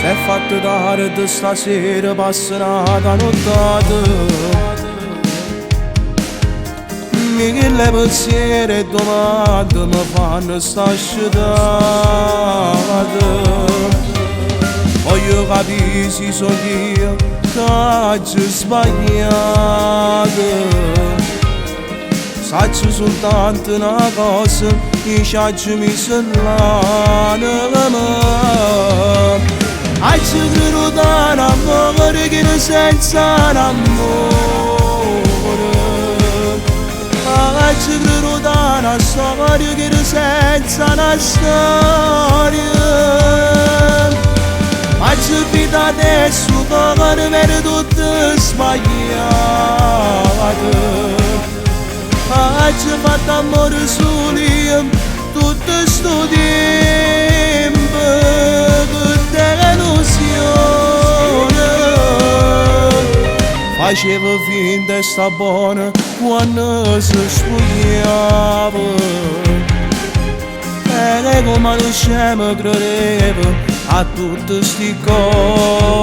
S'è fatto tardi stasera, passa n'ata nottata. Mille pensieri e domande mi fanno sta scetata. Voglio capire se sono io che ho sbagliato. Saccio soltanto una cosa, che ci messo l'anima. Hai creduto in amore che non senza l'amore. Hai creduto in una storia che non senza una storia. Ma ci vita adesso cuore per tutto sbagliato. Ci fatto amore solo io tutto sto tempo che delusione. Facevo finta sta buona quando si spogliava. E come non scemo credevo a tutte sti cose.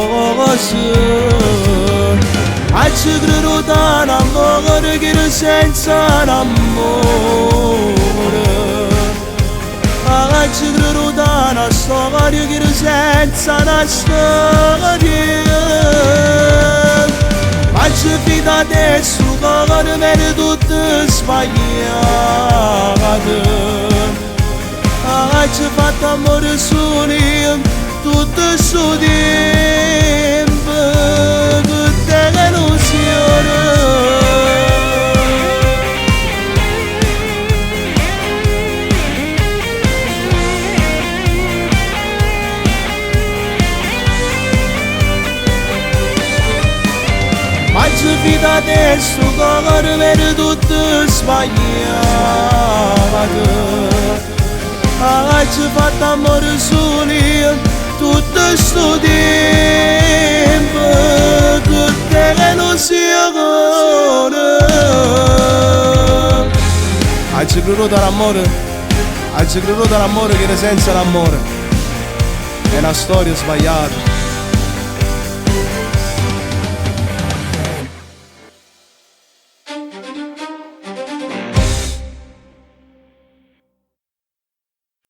Ci creduto in amore che era senza l'amore. Ci creduto in una storia che era senza una storia. Ma ci vita adesso cuore per tutto sbagliato. Ci fatto amore solo io tutto sto tempo che delusione. Ma ci vita adesso cuore per tutto sbagliato. Ci fatto amore solo io tutto sto tempo che delusione. Hai creduto all'amore, hai creduto all'amore che era senza l'amore. È una storia sbagliata.